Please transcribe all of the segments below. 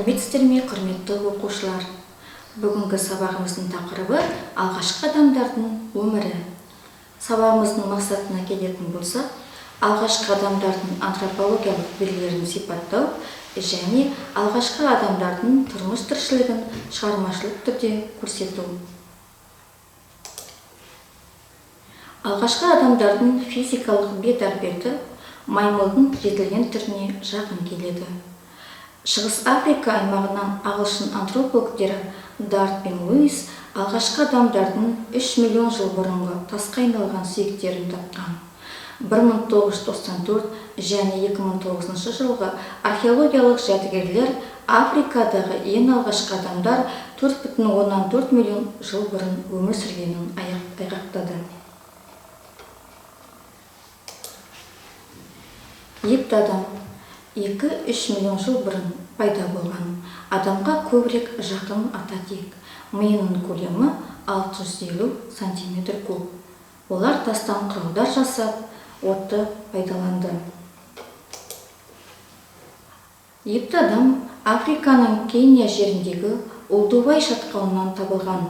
Сәлеметсіздер ме, құрметті оқушылар! Бүгінгі сабағымыздың тақырыбы алғашқы адамдардың өмірі. Сабағымыздың мақсатына келетін болсақ, алғашқы адамдардың антропологиялық белгілерін сипаттау және алғашқы адамдардың тұрмыс тіршілігін шығармашылық түрде көрсету. Алғашқы адамдардың физикалық бет әлпеті маймылдың жетілген түріне жақын келеді. Шығыс Африка аймағынан ағылшын антропологтері Дарт пен Луис алғашқы адамдардың 3 миллион жыл бұрынғы тасқа айналған сүйектерін тапқан. 1994 және 2009 жылғы археологиялық жәдігерлер Африкадағы ең алғашқы адамдар 4,4 миллион жыл бұрын өмір сүргенін айғақтады. Епті адам 2-3 миллион жыл бұрын пайда болған. Адамға көбірек жақын ата тек. Миының көлемі 650 сантиметр куб. Олар тастан құралдар жасап, отты пайдаланды. Епті адам Африканың Кения жеріндегі Олдувай шатқалынан табылған.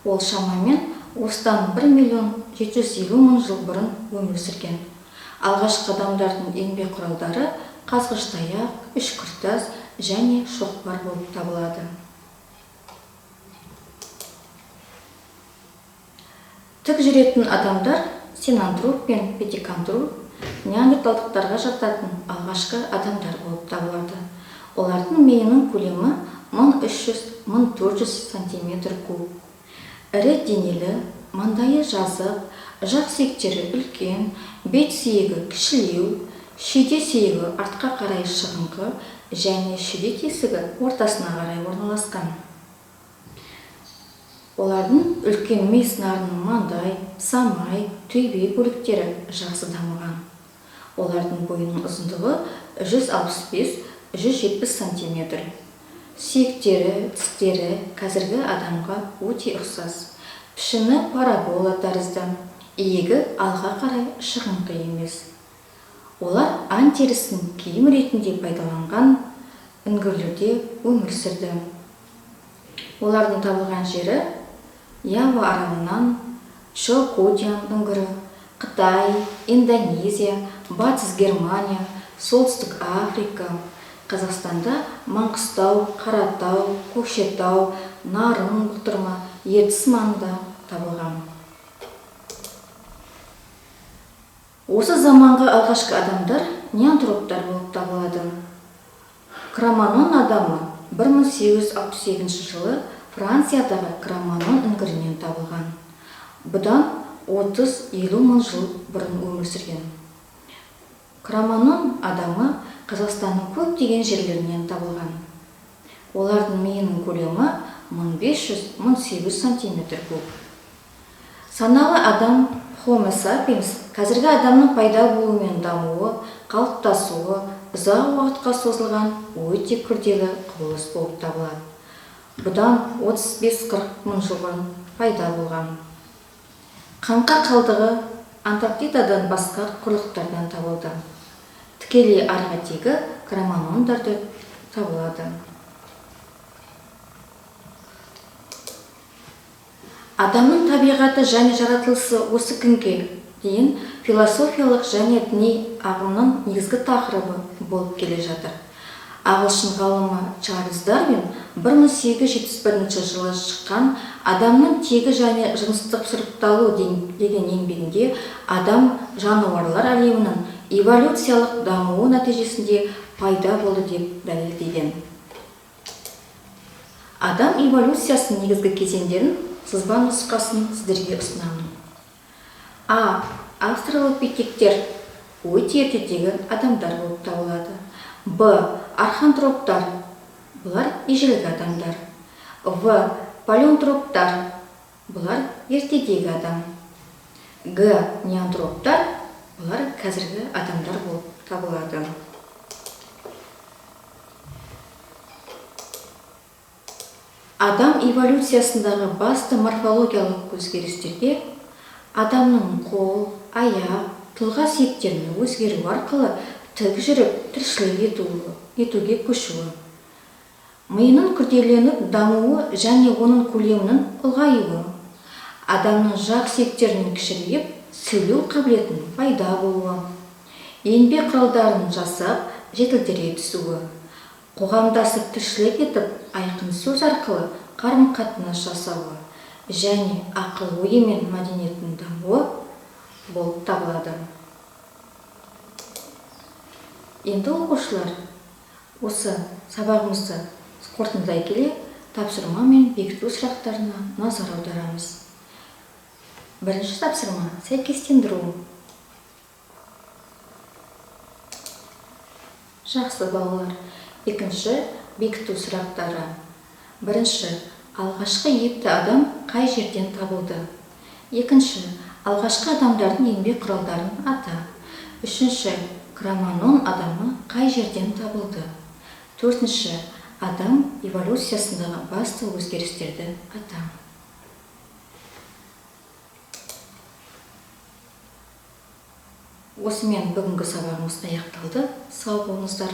Ол шамамен осыдан 1 миллион 750 мың жыл бұрын өмір сүрген. Алғашқы адамдардың еңбек құралдары қазғыш таяқ, үшкір тас және шоқпар болып табылады. Тік жүретін адамдар синантроп пен питекантроп неандерталдықтарға жататын алғашқы адамдар болып табылады. Олардың миының көлемі 1300-1400 сантиметр куб. Ірі денелі, маңдайы жазық, жақ сүйектері үлкен, бет сүйегі кішілеу, шүйде сүйегі артқа қарай шығыңқы және шүйде тесігі ортасына қарай орналасқан. Олардың үлкен ми сынарының маңдай, самай, төбе бөліктері жақсы дамыған. Олардың бойының ұзындығы 165-170 сантиметр. Сүйектері, тістері қазіргі адамға өте ұқсас. Пішіні парабола тәрізді, иегі алға қарай шығыңқы емес. Олар аң терісін киім ретінде пайдаланған үңгірлерде өмір сүрді. Олардың табылған жері Ява аралынан, Чжоукодиан үңгірі, Қытай, Индонезия, Батыс Германия, Солтүстік Африка, Қазақстанда Маңғыстау, Қаратау, Көкшетау, Нарын бұқтырма, Ертіс маңында табылған. Осы заманғы алғашқы адамдар неантроптар болып табылады. Кроманьон адамы 1868 жылы Франциядағы Кроманьон үңгірінен табылған. Бұдан 30-50 мың жыл бұрын өмір сүрген. Кроманьон адамы Қазақстанның көптеген жерлерінен табылған. Олардың миының көлемі 1500-1800 сантиметр куб. Саналы адам Homo sapiens қазіргі адамның пайда болуы мен дамуы, қалыптасуы ұзақ уақытқа созылған өте күрделі құбылыс болып табылады. Бұдан 35-40 мың жыл бұрын пайда болған. Қаңқа қалдығы Антарктидадан басқа құрлықтардан табылды. Тікелей арғы тегі кроманьондар деп табылады. Адамның табиғаты және жаратылысы осы күнге дейін философиялық және діни ағымның негізгі тақырыбы болып келе жатыр. Ағылшын ғалымы Чарльз Дарвин 1871 жылы шыққан Адамның тегі және жыныстық сұрыпталу деген еңбегінде адам жануарлар әлемінің эволюциялық дамуы нәтижесінде пайда болды деп дәлелдеген. Адам эволюциясының негізгі кезеңдерін сызба нұсқасын сіздерге ұсынамын. А. Австралопитектер өте ертедегі адамдар болып табылады. Б. Архантроптар, бұлар ежелгі адамдар. В. Палеонтроптар, бұлар ертедегі адам. Г. Неантроптар, бұлар қазіргі адамдар болып табылады. Адам эволюциясындағы басты морфологиялық өзгерістерге адамның қол, аяқ, тұлға сүйектерінің өзгеруі арқылы тік жүріп тіршілік етуге көшуі. Миының күрделеніп дамуы және оның көлемінің ұлғаюы, адамның жақ сүйектерінің кішірейіп, сөйлеу қабілетінің пайда болуы, еңбек құралдарын жасап, жетілдіре түсуі, қоғамдасып тіршілік етіп, айқын сөз арқылы қарым-қатынас жасауы және ақыл-ойы мен мәдениетінің дамуы болып табылады. Енді оқушылар, осы сабағымызды қорытындылай келе, тапсырма мен бекіту сұрақтарына назар аударамыз. Бірінші тапсырма сәйкестендіру. Жақсы, балалар. Екінші бекіту сұрақтары. Бірінші, алғашқы епті адам қай жерден табылды? Екінші, алғашқы адамдардың еңбек құралдарын ата. Үшінші, кроманьон адамы қай жерден табылды? Төртінші, адам эволюциясындағы басты өзгерістерді ата. Осымен бүгінгі сабағымыз аяқталды. Сау болыңыздар.